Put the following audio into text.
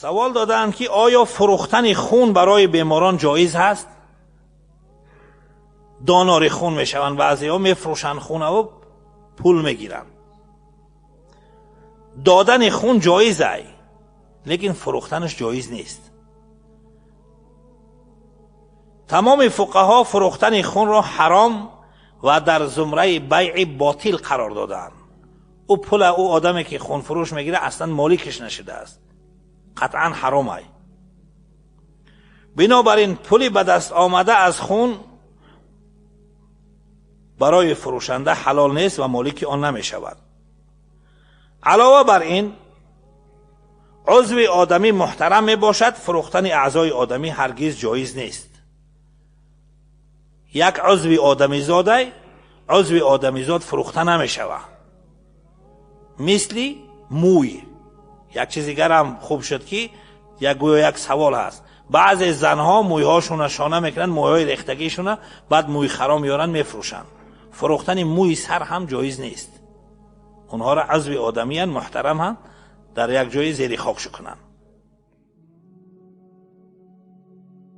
Савол додаанд, ки оё фурӯхтани хун барои беморон ҷоиз ҳаст? Донори хун мешаванд баъзеҳо, мефурӯшанд хунаву пул мегиранд. Додани хун ҷоиз ай, лекин фурӯхтанаш ҷоиз нест. Тамоми фуқаҳо фурӯхтани хунро ҳаром ва дар зумраи байъи ботил қарор додаанд. Ӯ пула ӯ одаме, ки хунфурӯш мегирад, аслан моликаш нашудааст, қатъан ҳаром ай. Бинобар ин пули ба даст омада аз хун барои фурӯшанда ҳалол нест ва молики он намешавад. Алова бар ин, узви одамӣ муҳтарам мебошад. Фурӯхтани аъзои одамӣ ҳаргиз ҷоиз нест. Як узви одамизодай, узви одамизод фурӯхта намешавад, мисли мӯй. Як чиз дигарам хуб шуд, ки як гӯё як савол ҳаст: баъзе занҳо мӯйҳошона шона мекунанд, мӯйҳои рехтагишона, баъд мӯйхаро меоранд, мефурӯшанд. Фурӯхтани мӯи сар ҳам ҷоиз нест. Онҳоро узви одамиян, муҳтарам ҳам, дар як ҷои зери хок шукунанд.